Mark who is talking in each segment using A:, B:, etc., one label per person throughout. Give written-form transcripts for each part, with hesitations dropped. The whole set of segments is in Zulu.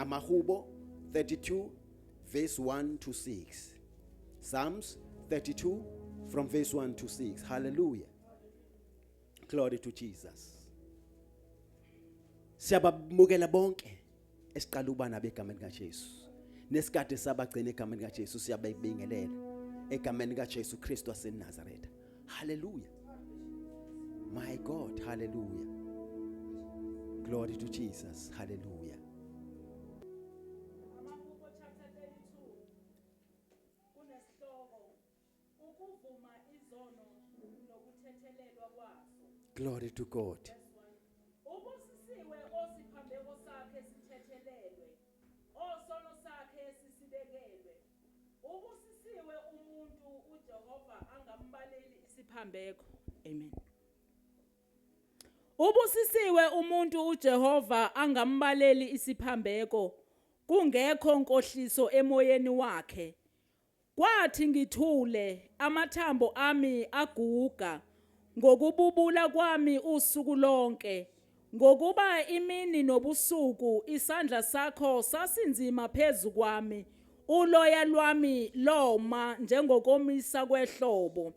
A: Amahubo 32 verse 1 to 6. Psalms 32 from verse 1 to 6. Hallelujah. Glory to Jesus. Siyabamukela bonke esiqala ukuba nabo egameni kaJesu. Nesikade sabagcina egameni kaJesu siyababingelela egameni kaJesu Kristu waseNazaretha. Hallelujah. My God, hallelujah. Glory to Jesus. Hallelujah.
B: Amahubo chapter 32 kunesihloko ukuvuma izono nokuthethelelwa kwazo.
A: Glory to God.
B: Verse 1. Ubusisiwe osiphambeko sakhe sithethelelwe, osono sakhe sisibekelwe. Ubusisiwe umuntu uJehova angambaleli isiphambeko. Amen. Ubusisiwe umuntu uJehova angambaleli isiphambeko kungekho nkohliso emoyeni wakhe. Kwathi ngithule amathambo ami aguga ngokububula kwami usuku lonke ngokuba imini nobusuku isandla sakho sasinzima phezu kwami uloya lwami loma njengokomisa kwehlobo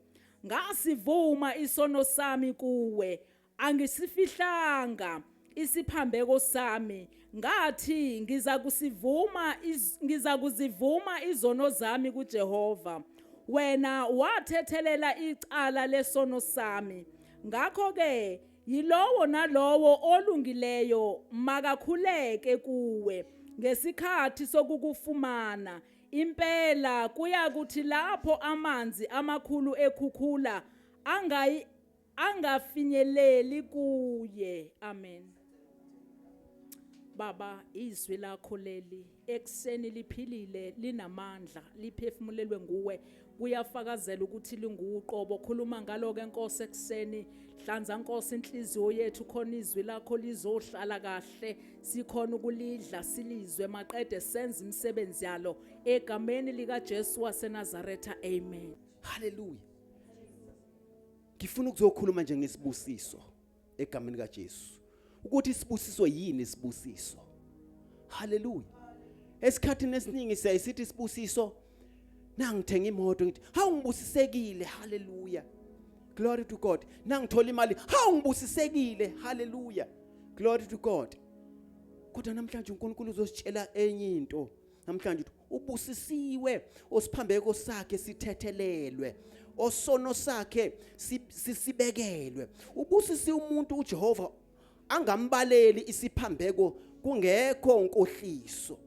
B: ngasivuma isono sami kuwe angisifihlanga isiphambeko sami ngathi ngizakusivuma ngizakuzivuma izono zami kuJehova wena wathethelela icala lesono sami ngakho ke yilowo nalowo olungileyo makakhuleke kuwe ngesikhathi sokukufumana impela kuyakuthi lapho amanzi amakhulu ekhukhula angayi angafinyeleli kuye. Amen. Baba, izwi lakho leli ekuseni liphilile, linamandla, liphefumulelwe nguwe, kuyafakazela ukuthi linguqobo. Khuluma ngalo ke Nkosi ekuseni, hlanza Nkosi inhliziyo yethu khona izwi lakho lizohlala kahle, sikhona ukulidla silizwe maqede senze imisebenzi yalo egameni lika Jesu waseNazaretha. Amen.
A: Hallelujah. Ngifuna ukuzokhuluma nje ngesibusiso egameni kaJesu. Ukuthi isibusiso yini isibusiso? Hallelujah. Esikhathini esiningi siyayisithi isibusiso nangithenga imoto ngithi hawu ngibusisekile, hallelujah. Glory to God. Nangithola imali, hawu ngibusisekile, hallelujah. Glory to God. Kodwa namhlanje uNkulunkulu uzositshela enye into. Namhlanje uthi ubusisiwe osiphambeko sakhe sithethelelwe, osono sakhe sisibekelwe. Ubusisiwe umuntu uJehova angambaleli isiphambeko kungekho nkohliso.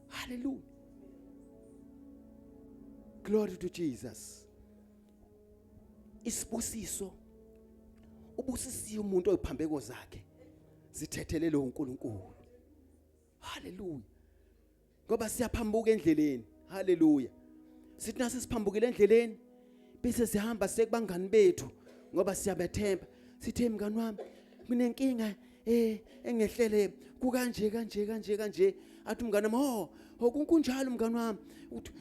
A: Hallelujah. Glory to Jesus. Isibusiso, ubusisiwe umuntu oyiphambeko zakhe zithethelelwe uNkulunkulu. Haleluya. Ngoba siyaphambuka endleleni. Haleluya. Sithi nase siphambukile endleleni bese sihamba sekubangani bethu ngoba siyabethemba. Sithe mngani wami kunenkinga engehlele kukanje kanje kanje kanje. Athi umngani wami, "Oh, kunjalo mngani wami." Uthi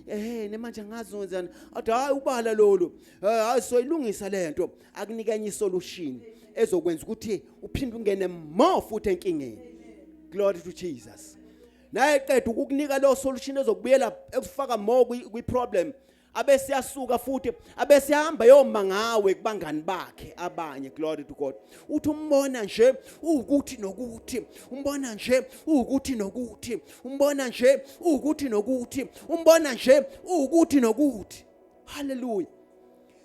A: nemanje angazi wenzani. Athi hayi ubala lolu. Hayi soyilungisa lento. Akunika enye isolution ezokwenza ukuthi uphinde ungene more futhi enkingeni. Glory to Jesus. Naye qeda ukukunika leyo solution ezokubuyela ekufaka more kwi problem, abese yasuka futhi abese yahamba yoma ngawe kubangani bakhe abanye. Glory to God. Uthi umbona nje ukuthi nokuthi, umbona nje ukuthi nokuthi, umbona nje ukuthi nokuthi, umbona nje ukuthi nokuthi. Hallelujah.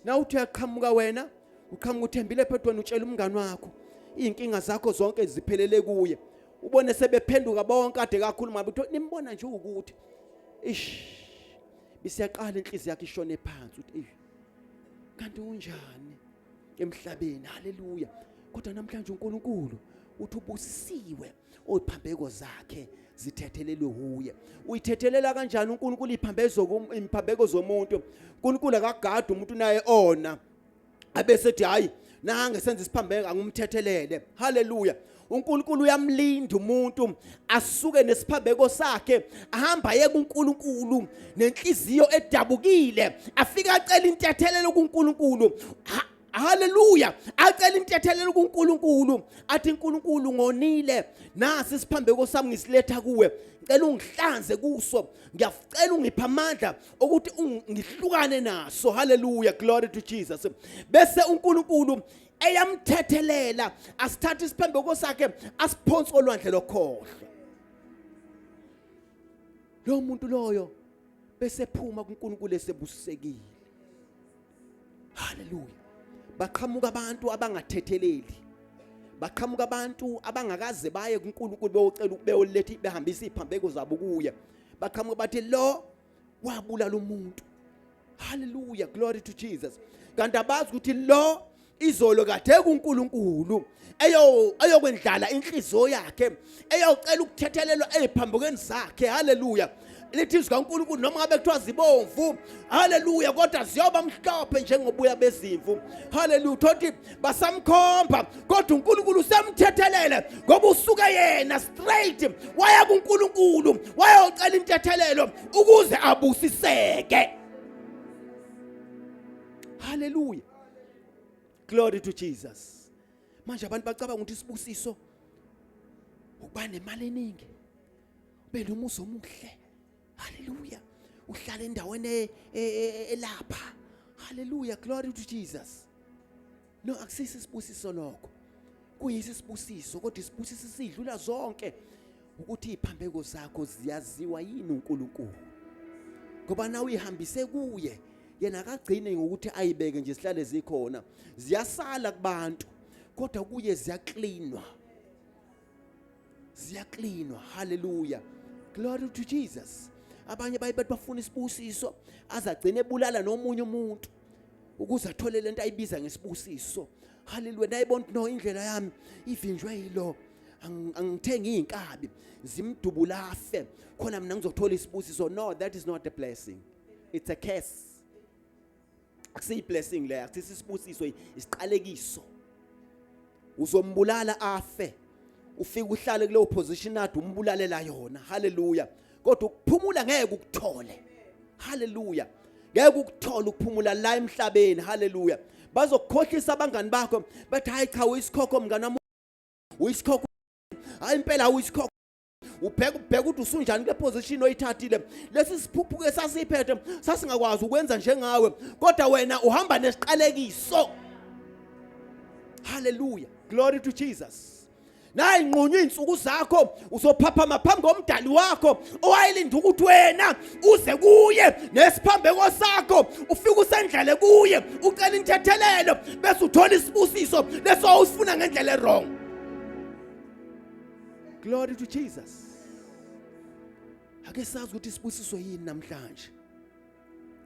A: Na uthi uyaqhamuka wena, uqhamuka uthembile phedwana, utshela umngani wakho izinkinga zakho zonke ziphelele kuye, ubone sebephenduka bonke ade kakhulu mabe uthi nimbona nje ukuthi ish, bisiyaqala inhliziyo yakhe ishone phansi, uthi eish, kanti unjani emhlabeni. Haleluya. Kodwa namhlanje uNkulunkulu uthi ubusisiwe oyiphambeko zakhe zithethelelwe huye. Uyithethelela kanjani uNkulunkulu iphambeko zomuntu? uNkulunkulu akagadi umuntu naye ona abese ethi hayi nange senze isiphambeko angumthethelele. Haleluya. uNkulunkulu uyamlinda umuntu asuke nesiphambeko sakhe, ahamba aye kuNkulunkulu nenhliziyo edabukile, afike acela intethelelo kuNkulunkulu. Haleluya, acela intethelelo kuNkulunkulu, athi uNkulunkulu ngonile, nasi isiphambeko sami ngisiletha kuwe, ngicela ungihlanze kuso, ngiyacela ungiphe amandla ukuthi ngihlukane naso. Haleluya, glory to Jesus. Bese uNkulunkulu eyamthethelela, asithathe isiphambeko sakhe asiphonse olwandle lokhohlwa. Lo muntu loyo bese phuma kuNkulunkulu esebusisekile. Haleluya. Baqhamuka abantu abangathetheleli, baqhamuka abantu abangakaze baye kuNkulunkulu beyocela beyoletha behambisa iziphambeko zabo kuye. Baqhamuka bathi lo wabulala umuntu. Haleluya, glory to Jesus. Kanti abazi ukuthi lo izolo kade kuNkulunkulu eyo eyokwendlala inhliziyo yakhe, eyocela ukuthethelelwa eziphambukeni zakhe. Haleluya. Lithi izwi kaNkulunkulu noma ngabe kuthiwa zibomvu, haleluya, kodwa ziyoba mhlophe njengobuya bezimvu. Haleluya. Thothi basamkhomba, kodwa uNkulunkulu usemthethelele ngoba usuke yena straight waya kuNkulunkulu wayocela intethelelo ukuze abusiseke. Haleluya, glory to Jesus. Manje abantu bacabanga ukuthi isibusiso ukuba nemali eningi, ube nomuzi omuhle. Haleluya, uhlale endaweni elapha. Haleluya, glory to Jesus. No, akusisi isibusiso lokho. Kuyisi isibusiso, kodwa isibusiso sidlula zonke ukuthi iziphambeko zakho ziyaziwa yini uNkulunkulu, ngoba na uyihambise kuye yena akagcini ngokuthi ayibeke nje sihlale zikhona, ziyasala kubantu, kodwa kuye ziyaklinwa, ziyaklinwa. Haleluya, glory to Jesus. Abanye baye bathi bafuna isibusiso, azagcina ebulala nomunye umuntu ukuze athole lento ayibiza ngesibusiso. Haleluya. Nayibona no indlela yami ivinjwe yilo, angithengi izinkabi zimdubula afe khona mina ngizothola isibusiso. No, that is not a blessing, it's a curse. Akusiyi blessing leyo, akusisi isibusiso, isiqalekiso. Uzombulala afe, ufike uhlale kuleyo position ade umbulalela yona. Haleluya. Kodwa ukuphumula ngeke ukuthole. Haleluya, ngeke ukuthole ukuphumula la emhlabeni. Haleluya. Bazokukhohlisa abangani bakho, bathi hayi cha, uyisikhokho mngani wami, uyisikhokho, hayi impela uyisikhokho. Ubheka ubheka ukuthi usunjani kule position oyithathile. Lesi siphuphuke sasiphethe sasingakwazi ukwenza njengawe, kodwa wena uhamba nesiqalekiso. Haleluya, glory to Jesus. Nayi nqunywa izinsuku zakho, uzophaphama phambi komdali wakho owayelinda ukuthi wena uze kuye nesiphambeko sakho, ufike usendlele kuye ucela intethelelo, bese uthola isibusiso leso awusifuna ngendlela e-wrong. Glory to Jesus. Ake sazi ukuthi isibusiso yini namhlanje,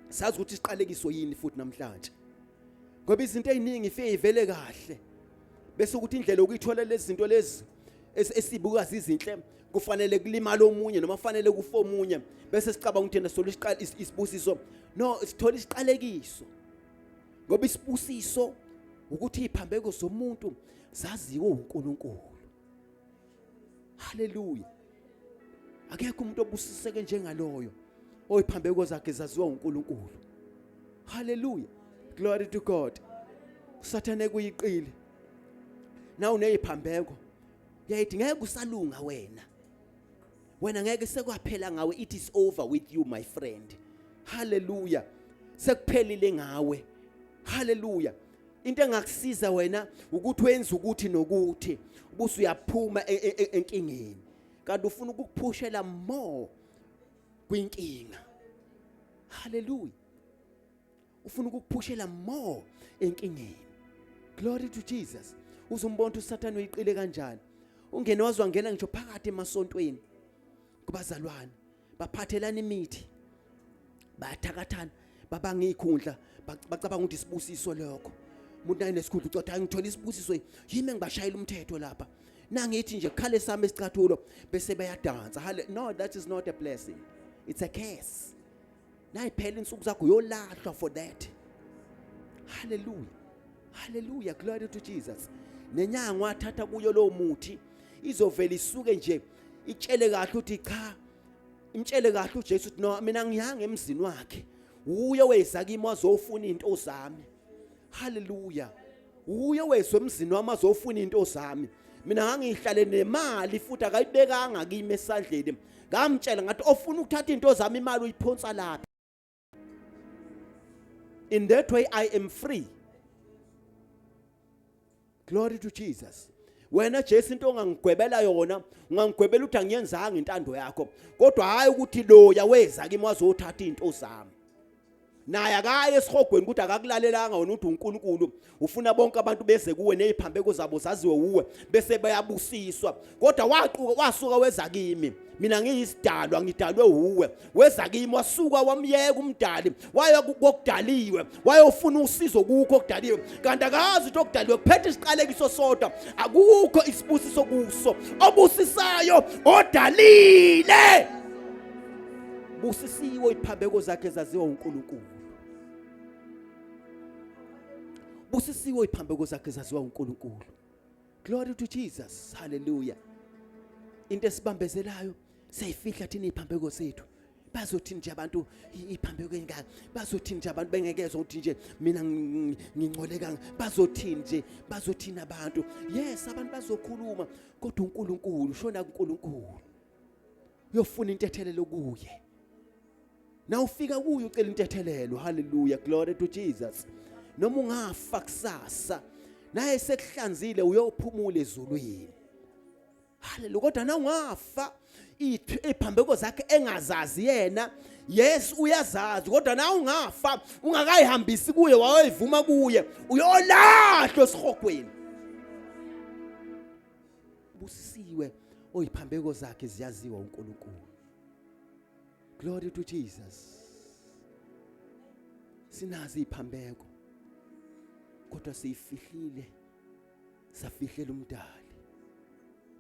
A: sazi ukuthi isiqalekiso yini futhi namhlanje, ngoba izinto eziningi ifike ivele kahle, bese ukuthi indlela yokuyithola lezi zinto lezi esibuka zizinhle kufanele kulimala omunye noma kufanele kufe omunye, bese sicabanga ukuthi thina sithola isibusiso. No, sithola isiqalekiso, ngoba isibusiso ukuthi iziphambeko zomuntu zaziwe uNkulunkulu. Haleluya. Akekho umuntu obusiseke njengaloyo oyiphambeko zakhe zaziwa uNkulunkulu. Haleluya, glory to God. Usathane kuyiqili na uneyiphambeko, yayithi ngeke usalunga wena, wena ngeke sekwaphela ngawe, it is over with you, my friend. Haleluya, sekuphelile ngawe. Haleluya. Into engakusiza wena ukuthi wenze ukuthi nokuthi ubuse uyaphuma enkingeni, kanti ufuna ukukuphushela more kwinkinga. Haleluya, ufuna ukukuphushela more enkingeni. Glory to Jesus. Uzumbona uSathane uyiqile kanjani, ungene wazwangena ngisho phakathi emasontweni kubazalwane, baphathelana imithi, bayathakathana, babanga izikhundla, bacabanga ukuthi isibusiso lokho. Umuntu ayenesikhundla ucotha ngithola isibusiso, yimi engibashayela umthetho lapha, nangithi nje khale sami isicathulo bese bayadansa. No, that is not a blessing, it's a curse. Nayiphela insuku zakho, uyolahlwa for that. Hallelujah, hallelujah, glory to Jesus. Nenyanga wathatha kuyo lowo muthi izovela isuke nje itshele kahle ukuthi cha, imtshele kahle uJesu ukuthi no, mina ngiyanga emzini wakhe, uye weza kimi wazofuna izinto zami. Haleluya. Uye wezwe emzini wami azofuna into zami. Mina ngangihlale nemali futhi akayibekanga kimi esandleni. Ngamtshela ngathi ofuna ukuthatha into zami imali uyiphonsa lapha. In that way I am free. Glory to Jesus. Wena Jesu into ongangigwebela yona, ungangigwebela ukuthi angiyenzanga intando yakho. Kodwa hayi ukuthi loya weza kimi wazothatha izinto zami. Naye akaye esihogweni ukuthi akakulalelanga wena uthi uNkulunkulu ufuna bonke abantu beze kuwe neziphambeko zabo zaziwe wuwe bese bayabusiswa. Kodwa waquka wasuka weza kimi. Mina ngiyisidalwa ngidalwe wuwe. Weza kimi wasuka wamyeka umdali waya kokudaliwe wayofuna usizo kukho okudaliwe kanti akazi ukuthi okudaliwe kuphethe isiqalekiso sodwa akukho isibusiso kuso obusisayo odalile busisiwe iphambeko zakhe zaziwa uNkulunkulu busisiwe iphambeko zakhe zaziwa uNkulunkulu. Glory to Jesus. Hallelujah. Into esibambezelayo siyayifihla thina iphambeko zethu. Bazothi nje abantu iphambeko engaka, bazothi nje abantu bengekezwa ukuthi nje mina ngingcole kanga, bazothi nje, bazothina abantu. Yes, abantu bazokhuluma kodwa uNkulunkulu, shona kuNkulunkulu. Uyofuna intethelelo kuye. Na ufika kuye ucela intethelelo. Hallelujah, glory to Jesus. Noma ungafa kusasa naye sekuhlanzile uyophumula ezulwini. Hallelujah. Kodwa na ungafa iphambeko zakhe engazazi yena, yes uyazazi, kodwa na ungafa ungakayihambisi kuye wayivuma kuye, uyolahlwa esihogweni. Busisiwe oyiphambeko zakhe ziyaziwa uNkulunkulu. Glory to Jesus. Sinazi iphambeko kodwa siyifihlile, safihlela umdali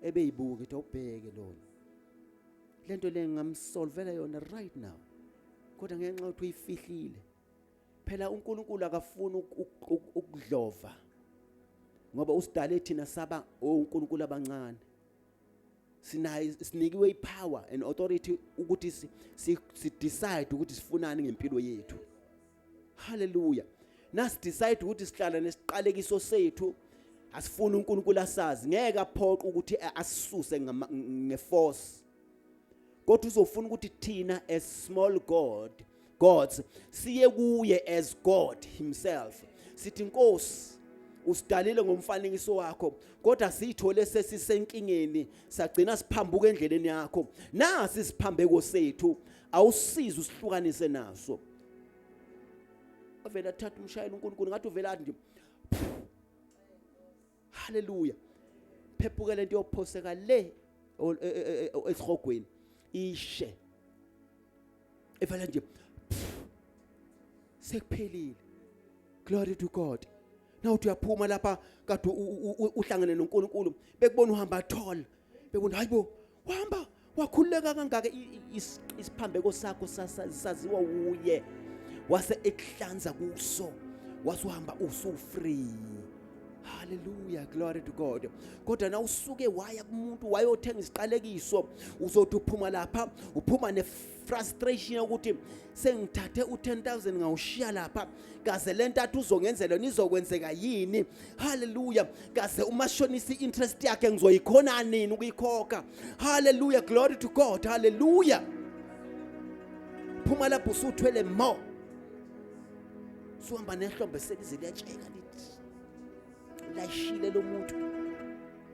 A: ebeyibuka ethi awubheke lona lento le ngamsolvela yona right now, kodwa ngenxa yokuthi uyifihlile. Phela uNkulunkulu akafuni ukudlova ngoba usidale thina saba oNkulunkulu abancane. Sinayo, sinikiwe ipower and authority ukuthi si decide ukuthi sifunani ngempilo yethu. Hallelujah. Nasi decide ukuthi sihlala nesiqalekiso sethu, asifuni uNkulunkulu asazi, ngeke aphoqe ukuthi asisuse ngeforce, kodwa uzofuna ukuthi thina as small god gods siye kuye as God himself, sithi Nkosi usidalile ngomfanekiso wakho, kodwa siyithole sesisenkingeni, sagcina siphambuka endleleni yakho, nasi isiphambeko sethu, awusize usihlukanise naso. Avela athatha umshayeli uNkulunkulu ngathi uvela athi nje haleluya, phephuke lento yophoseka le esihogweni ishe evela nje sekuphelile. Glory to God. Nawuthi uyaphuma lapha kade uhlangene noNkulunkulu, bekubona uhamba tall, bekubona hayibo wahamba wakhululeka kangaka, isiphambeko sakho saziwa wuye, wase ekuhlanza kuso, wasuhamba usu free. Hallelujah, glory to God. Kodwa na usuke waya kumuntu wayothenga isiqalekiso, uzothi uphuma lapha uphuma ne frustration yokuthi sengithathe u10000 ngawushiya lapha, kaze lento athi uzongenzela nizokwenzeka yini? Hallelujah. Kaze umashonisa interest yakhe ngizoyikhona nini ukuyikhokha? Hallelujah, glory to God. Hallelujah. Phuma lapho usuthwele more, suhamba nehlombe selize liyatsheka, lithi layishile lo muntu,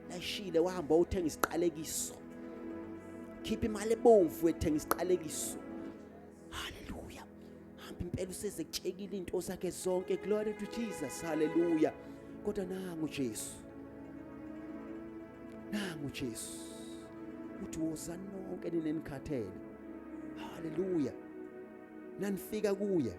A: layishile, wahamba uthenga isiqalekiso, khipha imali ebomvu ethenga isiqalekiso. Hallelujah. Hamba impela useze kutshekile into zakhe zonke. Glory to Jesus. Hallelujah. Kodwa nangu Jesu, nangu Jesu uthi wozani nonke nina enikhathele. Hallelujah. Nanifika kuye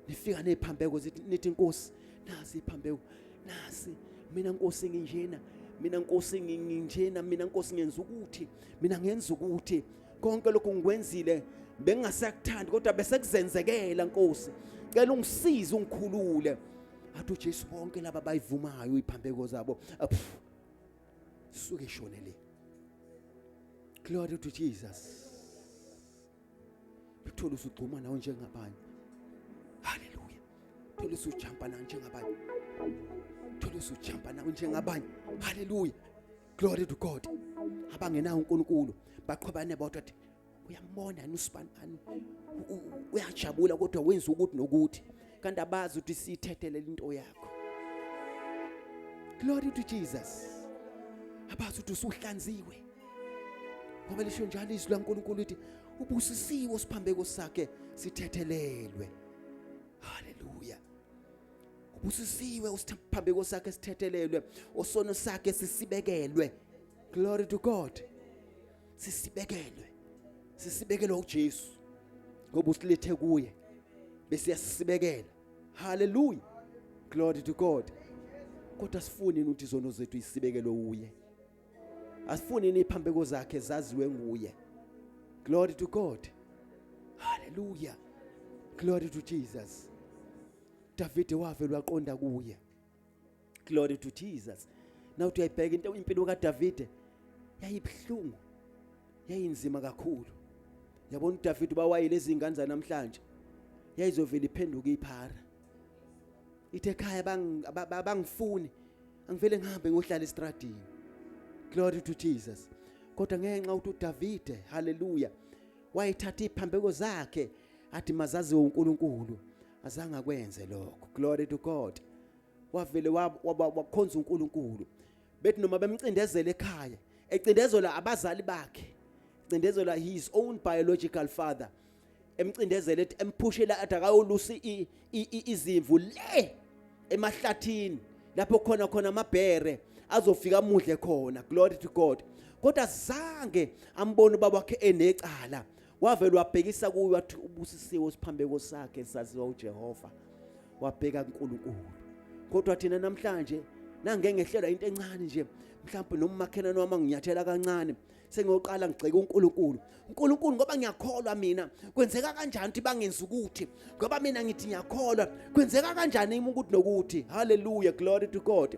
A: nifika neziphambeko zithi nithi Nkosi nasi iphambeko, nasi mina Nkosi nginjena, mina Nkosi nginjena, mina Nkosi ngenza ukuthi, mina ngenza ukuthi, konke lokhu ngikwenzile bengingasakuthandi kodwa bese kuzenzekela Nkosi, cela ungisize ungikhulule. Athi uJesu bonke laba bayivumayo iphambeko zabo suke shone le. Glory to Jesus. Uthola usugxuma nawe njengabanye. Hallelujah. Thola Thola usujumpa na njengabanye. Thola usujumpa na njengabanye. Hallelujah. Glory to God. Abangenawo uNkulunkulu baqhubane bodwa athi uyambona yini usibani uyajabula kodwa wenza ukuthi nokuthi kanti abazi ukuthi siyithethelele into yakho. Glory to Jesus. Abazi ukuthi usuhlanziwe. Ngoba lisho njalo izwi laNkulunkulu lithi ubusisiwe siphambeko sakhe sithethelelwe. Haleluya. Ubusisiwe usiphambeko sakhe sithethelelwe, osono sakhe sisibekelwe. Glory to God. Sisibekelwe. Sisibekelwe uJesu. Ngoba usilethe kuye. Bese yasibekela. Hallelujah. Glory to God. Kodwa sifuni ukuthi izono zethu isibekelwe uye. Asifuni iphambeko zakhe zaziwe nguye. Glory to God. Hallelujah. Glory to Jesus. Davide wavele waqonda kuye. Glory to Jesus. Now uthi uyayibheka into impilo kaDavide yayibuhlungu. Yayinzima kakhulu. Yabona uDavide bawayile izingane zanamhlanje. Yayizovela iphenduka iphara. Ithe ekhaya bangifuni. Angivele ngihambe ngohlala estradini. Glory to Jesus. Kodwa ngenxa ukuthi uDavide, haleluya, wayethatha iphambeko zakhe athi mazaziwe uNkulunkulu, azange akwenze lokho. Glory to God. Wavele wakhonza uNkulunkulu. Bethi noma bemcindezela ekhaya, ecindezelwa abazali bakhe, cindezelwa his own biological father, emcindezela ethi emphushela athi akayolusa izimvu le emahlathini lapho khona khona amabhere azofika amudle khona. Glory to God. Kodwa zange ambone ubaba wakhe enecala, wavele wabhekisa kuye wathi ubusisiwe siphambeko sakhe saziwa uJehova. Wabheka kuNkulunkulu. Kodwa thina namhlanje nange ngehlelwa into encane nje, mhlawumbe noma umakhelwane wami anginyathela kancane, sengiyoqala ngigxeka uNkulunkulu. uNkulunkulu, ngoba ngiyakholwa mina, kwenzeka kanjani ukuthi bangenza ukuthi? Ngoba mina ngithi ngiyakholwa, kwenzeka kanjani imi ukuthi nokuthi? Hallelujah, glory to God.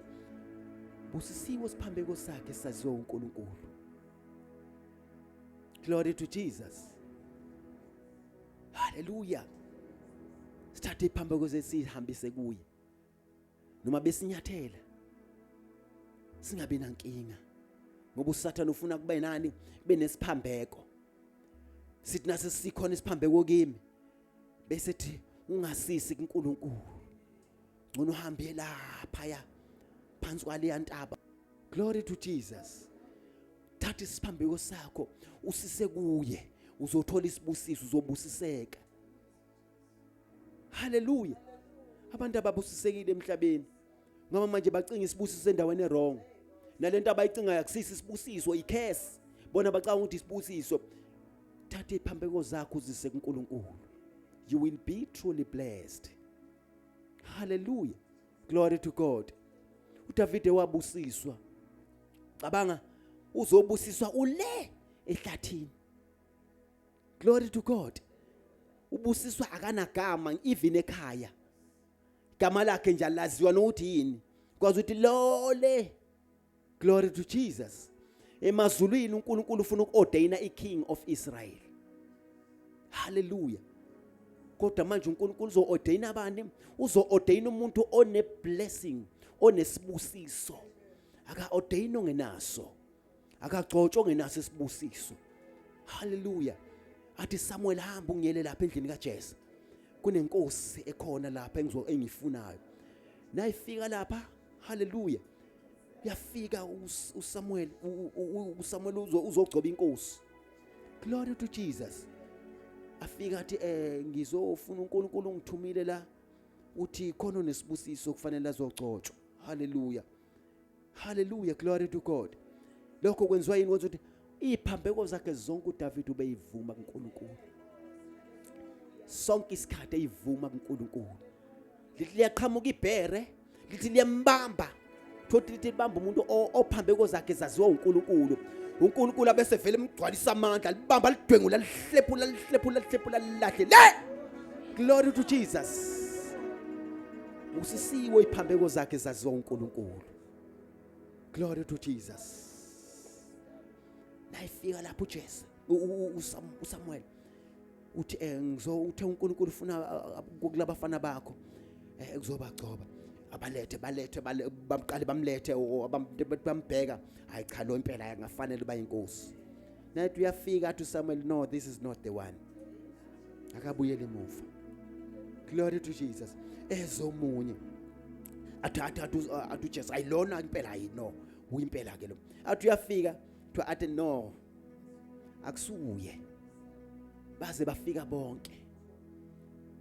A: Busisiwe siphambeko sakhe saziwa uNkulunkulu. Glory to Jesus. Hallelujah. Sithathe iphambeko sesihambise kuye. Noma besinyathela singabi nankinga, ngoba uSathane ufuna kube nani? Kube nesiphambeko. Sithi nase sikhona isiphambeko kimi, bese thi ungasisi kuNkulunkulu, ngcono uhambe lapha ya phansi kwaleya ntaba. Glory to Jesus. Thatha isiphambeko sakho usise kuye, uzothola isibusiso, uzobusiseka. Haleluya. Abantu ababusisekile emhlabeni ngoba manje bacinga isibusiso endaweni ewrong, nalento abayicingayo akusisi isibusiso, icurse. Bona bacanga ukuthi isibusiso. Thatha iphambeko zakho uzise kuNkulunkulu, you will be truly blessed. Hallelujah, glory to God. uDavide wabusiswa. Cabanga, uzobusiswa ule ehlathini. Glory to God. Ubusiswa akanagama even ekhaya. Igama lakhe nje alaziwa nokuthi yini. Kwazi ukuthi lole. Glory to Jesus. Emazulwini uNkulunkulu ufuna ukuordaina iking of Israel. Hallelujah. Kodwa manje uNkulunkulu uzo-ordaina abani? Uzo-ordaina umuntu one blessing, onesibusiso. Aka-ordain ongenaso. Akagcotshwa ongenaso isibusiso. Haleluya. Athi Samuel, hamba ungiyele lapha endlini kaJese, kunenkosi ekhona lapha engizo engifunayo. Nayifika lapha, haleluya, yafika uSamuel, uSamuel uzogcoba inkosi. Glory to Jesus. Afika athi ngizofuna uNkulunkulu ungithumile la, uthi khona nesibusiso kufanele azogcotshwa. Haleluya. Hallelujah, glory to God. Lokho kwenziwa yini? Kwenza ukuthi iziphambeko zakhe zonke uDavid ubeyivuma kuNkulunkulu. Sonke isikhathi eyivuma kuNkulunkulu. Lithi liyaqhamuka ibhere, lithi liyambamba. Thothi lithi libamba umuntu ophambeko zakhe zaziwa uNkulunkulu. uNkulunkulu abese vele emgcwalisa amandla, libamba lidwengula, lihlephula, lihlephula, lihlephula, lilahle. Le! Glory to Jesus. Usisiwe iphambeko zakhe zaziwa uNkulunkulu. Glory to Jesus. Nayifika lapho uJesu, uSamuel uthi ngizo uthe uNkulunkulu ufuna kulabafana bakho. Kuzobagcoba abalethe balethe bamqale bamlethe bambheka, hayi cha, lo impela angafanele uba inkosi. Nathi uyafika athi uSamuel, "No, this is not the one." Akabuyele emuva. Glory to Jesus. Ezomunye athi athi athi athi uJesu, ayilona impela, hayi no, uyimpela ke lo. Athi uyafika kuthiwa athi no, akusuye. Baze bafika bonke,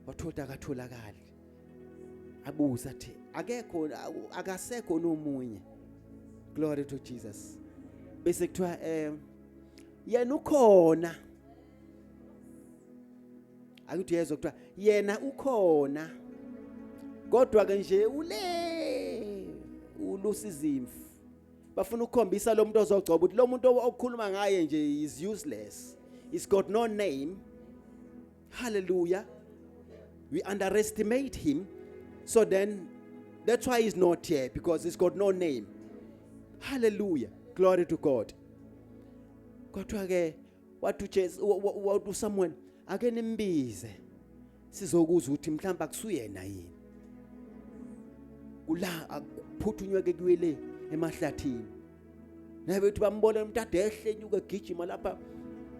A: wathola akatholakali. Abuza athi akekho, akasekho nomunye? Glory to Jesus. Bese kuthiwa yena ukhona. Akuthi yezwa kuthiwa yena ukhona, kodwa ke nje ule ulusa izimvu. Bafuna ukukhombisa lo muntu ozogcoba ukuthi lo muntu okhuluma ngaye nje is useless, he's got no name. Hallelujah. We underestimate him, so then that's why he's not here, because he's got no name. Hallelujah. Glory to God. Kodwa ke wathi uJesu, wathi uSamuel, ake nimbize sizokuzwa ukuthi mhlawumbe akusuyena yini. Kula akuphuthunywe ke kuyele emahlathini, nabe bethi bambona umuntu ade ehle enyuka egijima lapha,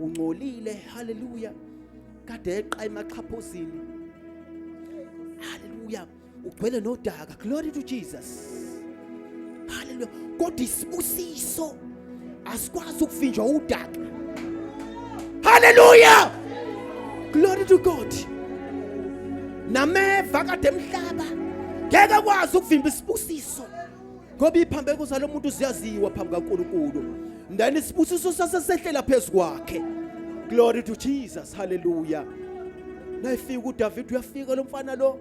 A: ungcolile. Haleluya. Kade eqa emaxhaphozini. Haleluya. Ugcwele nodaka. Glory to Jesus. Haleluya. Kodwa isibusiso asikwazi ukuvinjwa udaka. Haleluya. Glory to God. Nameva kade emhlaba ngeke akwazi ukuvimba isibusiso, ngoba iphambeko zalo muntu ziyaziwa phambi kaNkulunkulu, then isibusiso sasesehlela phezu kwakhe. Glory to Jesus. Hallelujah. Nayifika uDavid, uyafika lo mfana lo,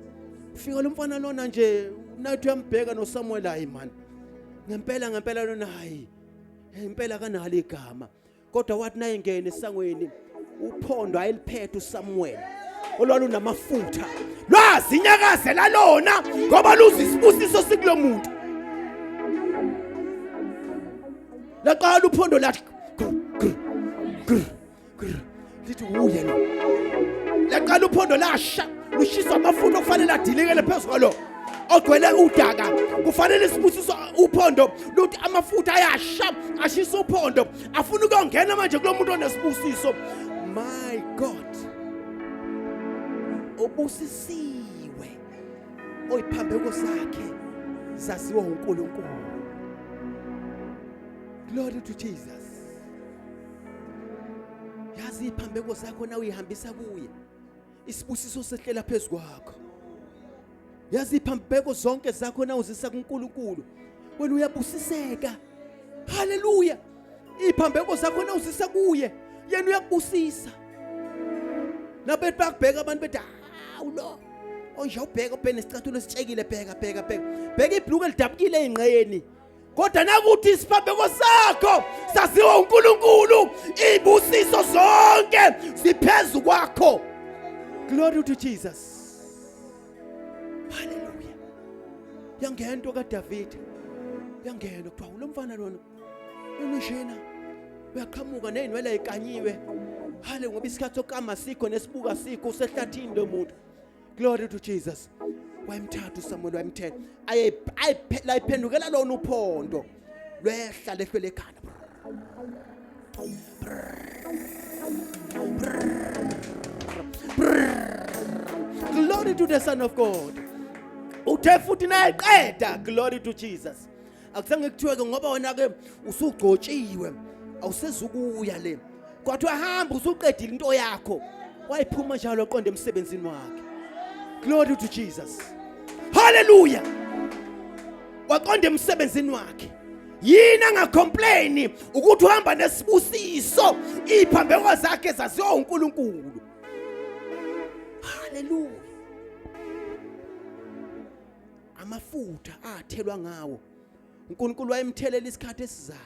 A: ufika lo mfana lona nje, nathi uyambheka noSamuel, hayi man, ngempela ngempela lona, hayi impela kanalo igama. Kodwa wathi nayengena esangweni, uphondo ayeliphethe uSamuel olwalunamafutha lwazinyakazela lona, ngoba luza isibusiso sikulo muntu. Laqala uphondo lathi gr gr gr gr, lithi uye lo. Laqala uphondo lasha, lushiswa amafutha okufanele adilikele phezu kwalo ogcwele udaka. Kufanele isibusiso, uphondo luthi amafutha ayasha, ashisa uphondo, afuna ukuyongena manje kulo muntu onesibusiso. My God, ubusisiwe oyiphambeko zakhe zaziwa uNkulunkulu. Glory to Jesus. Yazi iphambeko zakho na uyihambisa kuye, isibusiso sehlela phezu kwakho. Yazi iphambeko zonke zakho na uzisa kuNkulunkulu, wena uyabusiseka. Haleluya. Iphambeko zakho na uzisa kuye, yena uyakubusisa. Nabethi bakubheka abantu bethi hawu lo onje, ubheka ubhene isicathulo esitshekile, bheka bheka bheka bheka ibhluku elidabukile eyingqeni. Kodwa nakuthi isiphambeko sakho saziwa uNkulunkulu, izibusiso zonke ziphezu kwakho. Glory to Jesus. Hallelujah. Yangento kaDavid, yangena, kuthiwa lo mfana lona unjena, uyaqhamuka nezinwele ezikanyiwe. Hale, ngoba isikhathi sokama sikho nesibuka sikho, usehlathini lo muntu. Glory to Jesus. Wayemthatha uSamuel, wayemthetha, aye layiphendukela lona uphondo, lwehla lehlwele ekhanda. Glory to the Son of God. Uthe futhi nayeqeda, glory to Jesus, akuzange kuthiwe ke ngoba wena ke usugcotshiwe awusezukuya le. Kwathiwa hamba, usuqedile into yakho. Wayiphuma njalo aqonde emsebenzini wakhe. Glory to Jesus. Hallelujah. Waqonda emsebenzini wakhe. Yini angacomplain ukuthi uhamba nesibusiso, iphambeko zakhe zaziwa uNkulunkulu. Hallelujah. Amafutha athelwa ngawo, uNkulunkulu wayemthelela isikhathi esizayo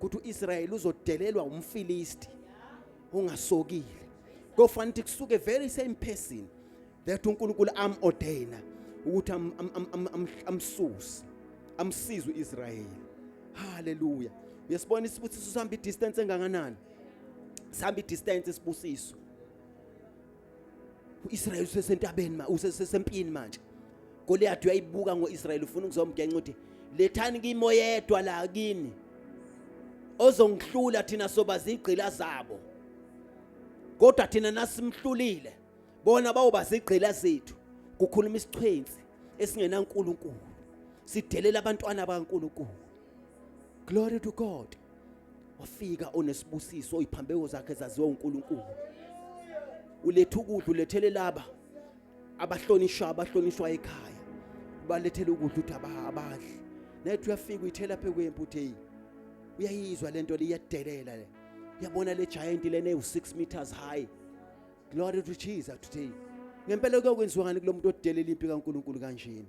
A: ukuthi uIsrayeli uzodelelwa umFilisti ongasokile. Kofanele ukuthi kusuke very same person that uNkulunkulu am-ordaina ukuthi amsuse, amsize uIsrayeli. Haleluya. Uyasibona isibusiso sihamba idistance engakanani? Sihamba idistance isibusiso. UIsrayeli usesentabeni, ma usesempini manje. Goliath uyayibuka ngoIsrael ufuna ukuzomgenca uthi lethani kimi oyedwa la kini ozongihlula thina soba zigqila zabo kodwa thina nasimhlulile bona bawuba zigqila zethu kukhuluma isichwensi esingenaNkulunkulu sidelela abantwana bakaNkulunkulu. Glory to God. Wafika onesibusiso iphambeko zakhe zaziwa uNkulunkulu. Uletha ukudla ulethele laba abahlonishwa abahlonishwa ekhaya balethele ukudla uthi abadli nathi uyafika uyithela phe kwempu uthi hey uyayizwa lento le iyadelela le uyabona le giant lena ewu 6 meters high. Glory to Jesus today. Ngempela kuyokwenziwani kulomuntu odelela impi kaNkuluNkulu kanjena?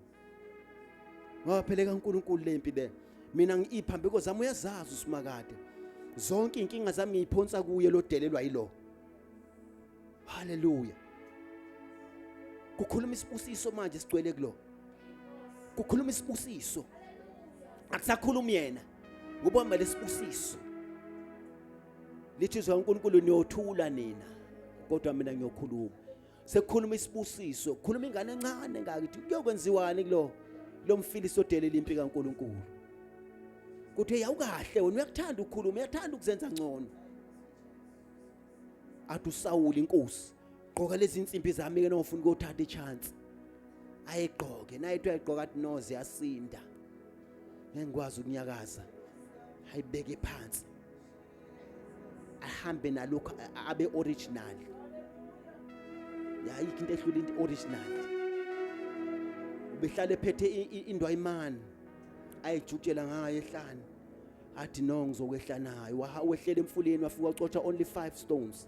A: Ngoba phela kaNkuluNkulu lempi le. Mina ngiyiphambeko zami uyazazi usimakade. Zonke inkinga zami ngiyiphonsa kuye lodelelwa yilo. Hallelujah. Kukhuluma isibusiso manje sigcwele kulo. Kukhuluma isibusiso. Akusakhulumi yena. Ngoba lesibusiso. Lithi izwi kaNkulunkulu niyothula nina kodwa mina ngiyokhuluma. Sekukhuluma isibusiso, khuluma ingane encane ngakithi kuyokwenziwani kulo lo mfilisi odelela impi kaNkulunkulu. Kuthi yawukahle wena uyakuthanda ukukhuluma, uyathanda ukuzenza ngcono. Athi uSawuli inkosi, gqoka lezi insimbi zami ke nofuna ukuthatha ichance. Ayigqoke, naye uthi uyayigqoka athi no ziyasinda. Ngeke ngikwazi ukunyakaza. Ayibeke phansi. Ahambe nalokho abe original. Yayikho into ehlula into original. Ubehlale ephethe indwayimani ayijutshela ngayo ehlane. Athi no ngizokwehla nayo. Wehlela emfuleni wafika wacotha only 5 stones.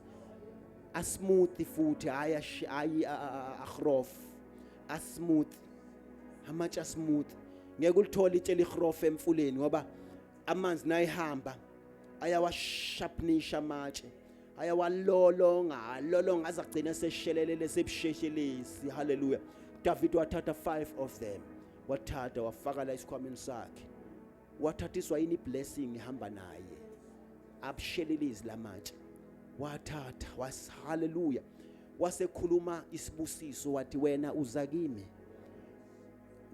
A: Asmooth futhi hayi hayi ahrof. Asmooth. Amatshe asmooth. Ngeke ulithole itshe lihrof emfuleni ngoba amanzi nayihamba ayawasharpenisha amatshe ayawalolonga alolonga aze agcine seshelelele sebusheshelezi. Hallelujah. David wathatha 5 of them, wathatha wafaka la esikhwameni sakhe, wathathiswa yini blessing ihamba naye abushelelezi lamatshe wathatha was hallelujah wasekhuluma isibusiso wathi wena uza kimi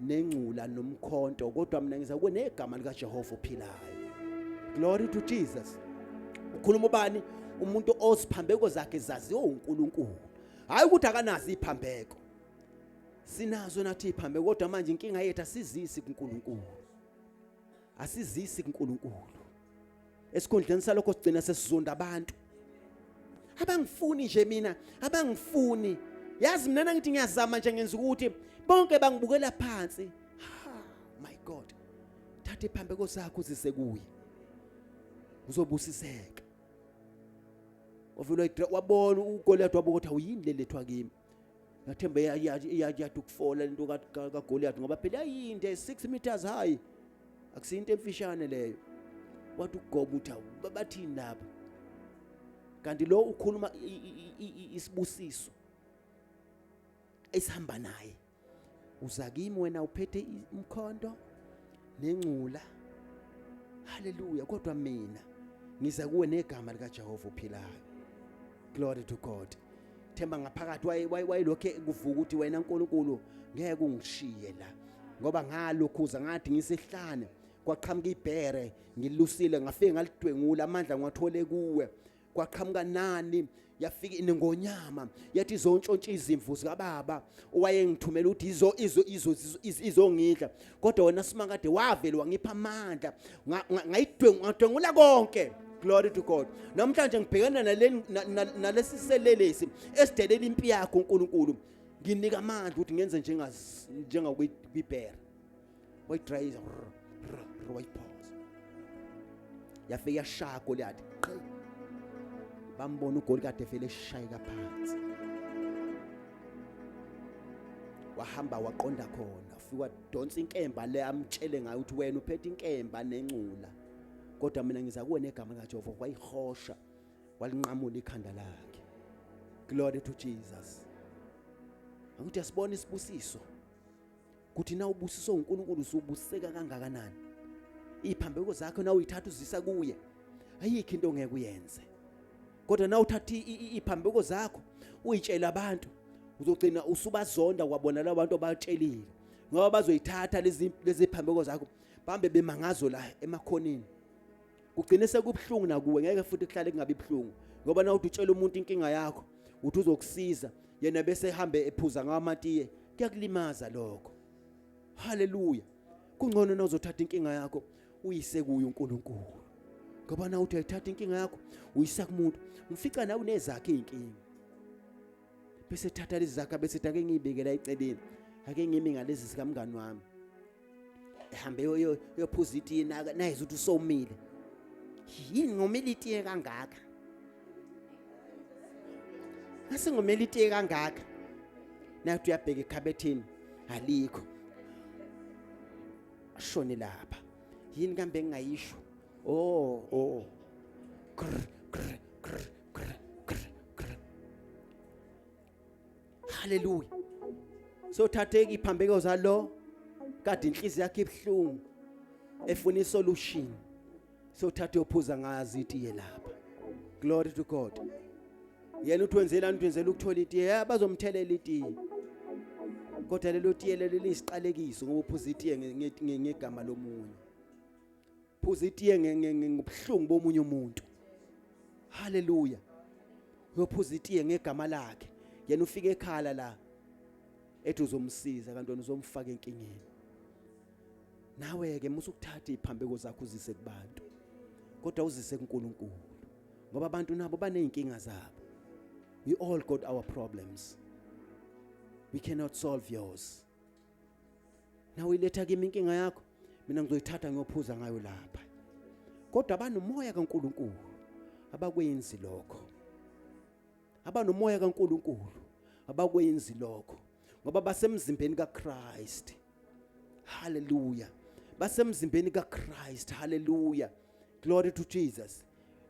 A: nengcula nomkhonto kodwa mina ngiza kuwe negama likaJehova ophilayo. Glory to Jesus. Ukhuluma ubani? Umuntu oziphambeko zakhe zaziwa uNkulunkulu. Hayi ukuthi akanazi iphambeko, sinazo nathi iphambeko, kodwa manje inkinga yethu asizisi kuNkulunkulu, asizisi kuNkulunkulu. Esikhundleni salokho sigcina sesizonda abantu. Abangifuni nje mina, abangifuni. Yazi mina ngithi ngiyazama nje ngenza ukuthi bonke bangibukela phansi. Ha, my God. Thatha iphambeko sakho uzise kuye. Uzobusiseka. Wavela wabona uGoliath wabuka ukuthi awuyini le lethwa kimi. Ngathemba iyathi ukufola lento kaGoliath ngoba phela yayinde 6 meters high. Akusinto emfishane leyo. Wathi ugoba uthi bathini lapha? Kanti lo ukhuluma isibusiso esihamba naye. Uza kimi wena uphethe umkhonto nengcula. Hallelujah. Kodwa mina ngiza kuwe negama likaJehova ophilayo. Glory to God. Themba ngaphakathi wayelokhu kuvuka ukuthi wena uNkulunkulu ngeke ungishiye la. Ngoba ngalokhuza ngathi ngisehlane kwaqhamuka ibhere ngilusile ngafike ngalidwengula amandla ngiwathole kuwe. Kwaqhamuka nani yafika inengonyama yathi izontshontsha izimvu zikababa owayengithumela ukuthi izo izo izo izongidla, kodwa wena simakade wavele wangipha amandla ngayidwengula konke. Glory to God. Namhlanje ngibhekana nalesi selelesi esidelela impi yakho uNkulunkulu, nginika amandla ukuthi ngenze njengakwibhere. Wayidrayiza wayiphosa yafika yashaya Goliath. Bambona uGoli kade vele eshayeka phansi, wahamba waqonda khona, ufika wadonsa inkemba le amtshele ngayo ukuthi wena uphethe inkemba nencula, kodwa mina ngiza kuwe negama likaJehova. Wayihosha walinqamula ikhanda lakhe. Glory to Jesus. Akuthi asibone isibusiso kuthi na ubusiswe uNkulunkulu usubuseka kangakanani. Iphambeko zakho na uyithatha uzisa kuye, ayikho into ongeke uyenze. Kodwa na uthatha iphambeko zakho uyitshela abantu, uzogcina usubazonda kwabona labantu abatshelile. Ngoba bazoyithatha lezi lezi phambeko zakho bambe bemangazo la emakhoneni. Kugcine sekubuhlungu nakuwe ngeke futhi kuhlale kungabi buhlungu. Ngoba na uthi utshela umuntu inkinga yakho uthi uzokusiza yena bese ehambe ephuza ngawo amatiye kuyakulimaza lokho. Haleluya. Kungcono na uzothatha inkinga yakho uyise kuye uNkulunkulu. Ngoba na uthi uyayithatha inkinga yakho uyisa kumuntu umfica nawe unezakhe izinkinga. Bese thatha lezi zakhe bese ake ngiyibekela eceleni. Ake ngimi ngalezi sikamngani wami. Ehambe yophuza itiye nayize ukuthi usomile. Yini ngomile itiye kangaka? Ngase ngomele itiye kangaka. Nathi uyabheka ekhabethini alikho. Ashone lapha. Yini kambe engingayisho? Oh, oh. Grr grr grr grr grr grr. Hallelujah. So thatheka iphambeko zalo kade inhliziyo yakhe ibhlungu efuna isolution. So thathe uphuza ngazi itiye lapha. Glory to God. Yena uthi wenzelani uthi wenzela ukuthola itiye ya bazomthelela itiye. Kodwa lelo tiye lelo liyisiqalekiso ngoba uphuza itiye ngegama lomunye. Phuza itiye ngobuhlungu bomunye umuntu. Haleluya. Uyophuza itiye ngegama lakhe. Yena ufike ekhala la ethi uzomsiza kanti wena uzomfaka enkingeni. Nawe ke musa ukuthatha iziphambeko zakho uzise kubantu. Kodwa uzise kuNkulunkulu. Ngoba abantu nabo banezinkinga zabo. We all got our problems. We cannot solve yours. Nawe uyiletha kimi inkinga yakho, mina ngizoyithatha ngiyophuza ngayo lapha. Kodwa abanomoya kaNkulunkulu abakwenzi lokho. Abanomoya kaNkulunkulu abakwenzi lokho ngoba basemzimbeni kaChrist. Hallelujah. Basemzimbeni kaChrist. Hallelujah. Glory to Jesus.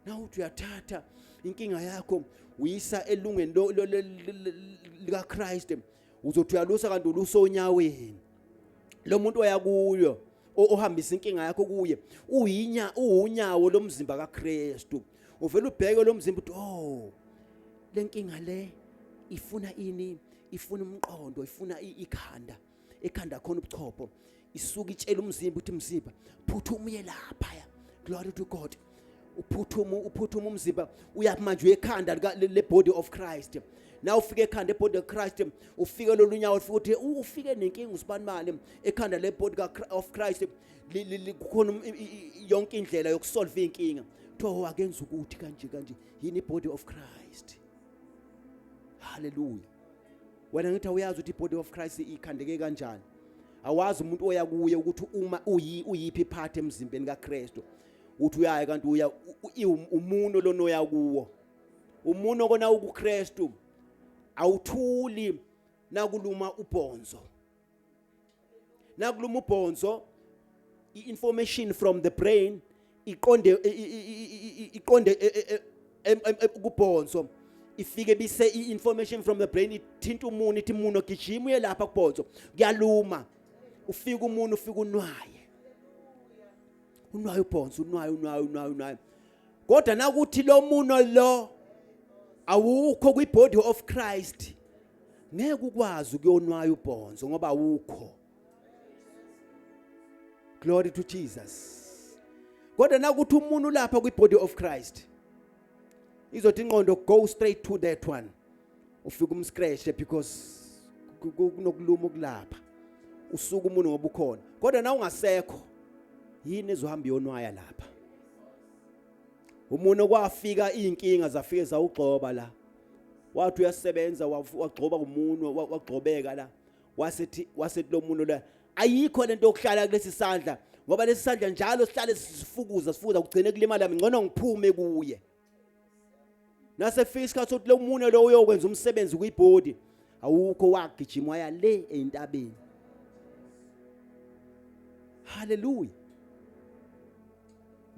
A: Now uthi uyathatha inkinga yakho uyisa elungeni likaChrist. Uzothi uyalusa kanti ulusa onyaweni. Lo muntu oya kuyo ohambisa inkinga yakho kuye uyinya uwunyawo lomzimba kaKristu. Uvela ubheke lo mzimba uthi oh lenkinga le ifuna ini? Ifuna umqondo, ifuna ikhanda. Ekhanda khona ubuchopho. Isuka itshela umzimba uthi mzimba phuthuma uye lapha ya. Glory to God. Uphuthuma uphuthuma umzimba uya manje uyekhanda le body of Christ. Na ufike ekhanda ebody of Christ ufike lolu nyawo futhi ufike nenkinga usibanibani ekhanda le body of Christ kukhona yonke indlela yokusolve inkinga. Kuthiwa akenza ukuthi kanje kanje yini body of Christ. Hallelujah. Wena ngithi awuyazi ukuthi ibody of Christ ikhandeke kanjani. Awazi umuntu oya kuye ukuthi uma uyi uyiphi part emzimbeni kaKristu. Uthi uyaya kanti uya umuno lonoya kuwo. Umuno kona ukuKristu awuthuli nakuluma ubhonzo. Nakuluma ubhonzo i-information from the brain iqonde iqonde kubhonzo ifike bise i-information from the brain ithinta umuntu ithi umuntu gijima uye lapha kubhonzo kuyaluma ufika umuntu ufika unwaye unwaye ubhonzo unwaye unwaye unwaye unwaye kodwa nakuthi lo muno lo awukho kwi-body of Christ ngeke ukwazi ukuyonwaya ubhonzo ngoba awukho. Glory to Jesus. Kodwa nakuthi umuntu lapha kwi-body of Christ izothi ingqondo go straight to that one ufike umscratch because kunokuluma okulapha usuka umuntu ngoba ukhona kodwa na ungasekho yini ezohamba yonwaya lapha umuntu kwafika izinkinga zafike zawugxoba la wathi uyasebenza wagxoba kumunwe wagxobeka la wasethi wasethi lo muntu la ayikho lento yokuhlala kulesi sandla ngoba lesi sandla njalo sihlale sifukuza sifukuza kugcine kulimala ngcono ngiphume kuye nasefika isikhathi sokuthi lo munwe lo uyokwenza umsebenzi kwibhodi awukho wagijima waya le entabeni. Haleluya.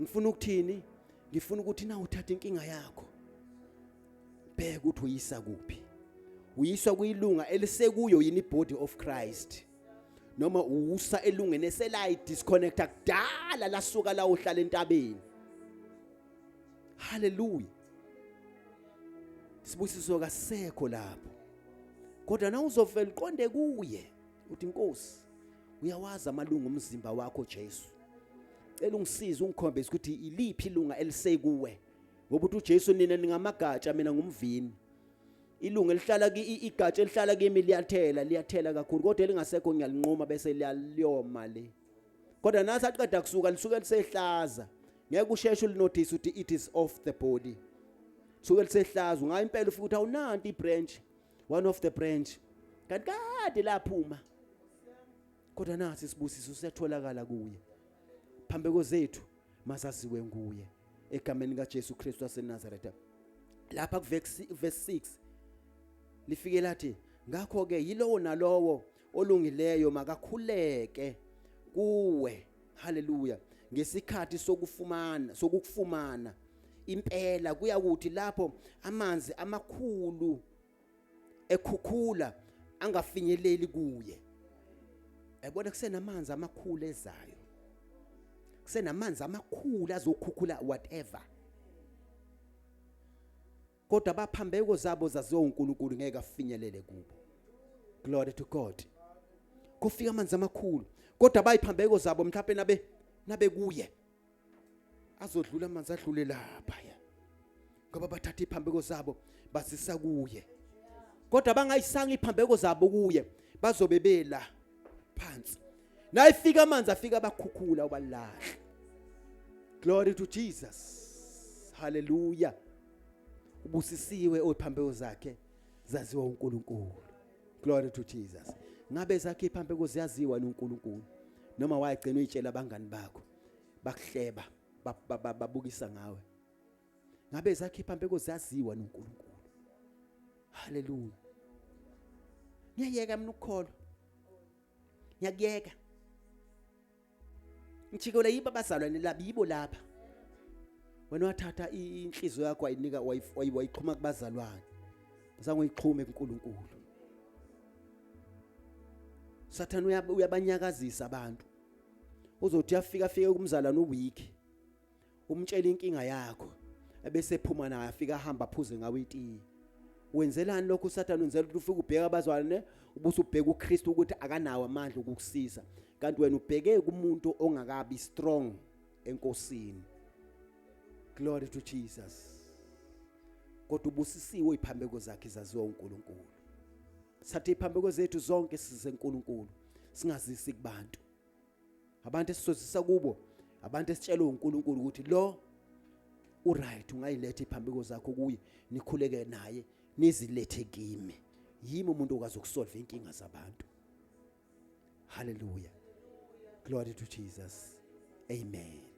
A: Ngifuna ukuthini? Ngifuna ukuthi na uthatha inkinga yakho bheka ukuthi uyisa kuphi. Uyiswa kuyilunga elisekuyo yini body of Christ noma uwusa elungeni eselayi disconnecta kudala lasuka la uhlala entabeni. Haleluya. Sibusiso kasekho lapho. Kodwa na uzovela uqonde kuye uthi Nkosi. Uyawazi amalungu omzimba wakho Jesu. Cela ungisize ungikhombise ukuthi iliphi ilunga elisekuwe. Ngoba uthi uJesu nina ningamagatsha mina ngumvini. Ilunga elihlala igatsha elihlala kimi liyathela liyathela kakhulu kodwa elingasekho ngiyalinquma bese liyoma le. Kodwa nathi aqeda kusuka lisuke lisehlaza. Ngeke usheshe ulinotice ukuthi it is off the body. Suke lisehlaza ungayi impela ufike ukuthi awunanti ibranch one of the branch. Kanti kade laphuma. Kodwa nasi isibusiso siyatholakala kuye. Phambeko zethu masaziwe nguye egameni kaJesu Kristu waseNazaretha. Lapha ku verse 6 lifike lathi ngakho ke yilowo nalowo olungileyo makakhuleke kuwe haleluya ngesikhathi sokufumana sokukufumana impela kuyakuthi lapho amanzi amakhulu ekhukhula angafinyeleli kuye yabona kusenamanzi amakhulu ezayo kusenamanzi amakhulu azokhukhula whatever kodwa abaphambeko zabo zaziwa uNkulunkulu ngeke afinyelele kubo glory to God kufika amanzi amakhulu kodwa abayiphambeko zabo mhlawumbe nabe nabe kuye azodlula amanzi adlule lapha ya ngoba bathatha iphambeko zabo bazisa kuye kodwa bangayisanga iphambeko zabo kuye bazobe bela phansi nayifika amanzi afika abakhukhula ubalahla glory to Jesus hallelujah ubusisiwe ophambeko zakhe zaziwa uNkulunkulu glory to Jesus ngabe zakhe iphambeko ziyaziwa uNkulunkulu noma wayegcina uyitshela abangani bakho bakuhleba babukisa ngawe ngabe zakhe iphambeko ziyaziwa noNkulunkulu haleluya ngiyayeka mina ukukholwa ngiyakuyeka ngijikela yibo abazalwane laba yibo laba wena wathatha inhliziyo yakho wayinika wayixhuma kubazalwane zange uyixhume kuNkulunkulu Sathane uyabanyakazisa abantu uzothi uyafika afike kumzalwane uweek umtshela inkinga yakho ebese ephuma naye afika ahamba aphuze ngawe itiye wenzelani lokhu uSathane wenzela ukuthi ufike ubheka abazalwane ubuse ubheka uKristu ukuthi akanawo amandla okukusiza kanti wena ubheke kumuntu ongakabi strong enkosini glory to Jesus kodwa ubusisiwe iphambeko zakhe zaziwa uNkulunkulu sathe iphambeko zethu zonke sizenkulunkulu singazisi kubantu abantu esisozisa kubo abantu esitshelwe uNkulunkulu ukuthi lo uright ungayiletha iphambeko zakho kuye nikhuleke naye nizilethe kimi yimi umuntu okwazi ukusolve inkinga zabantu haleluya glory to Jesus amen.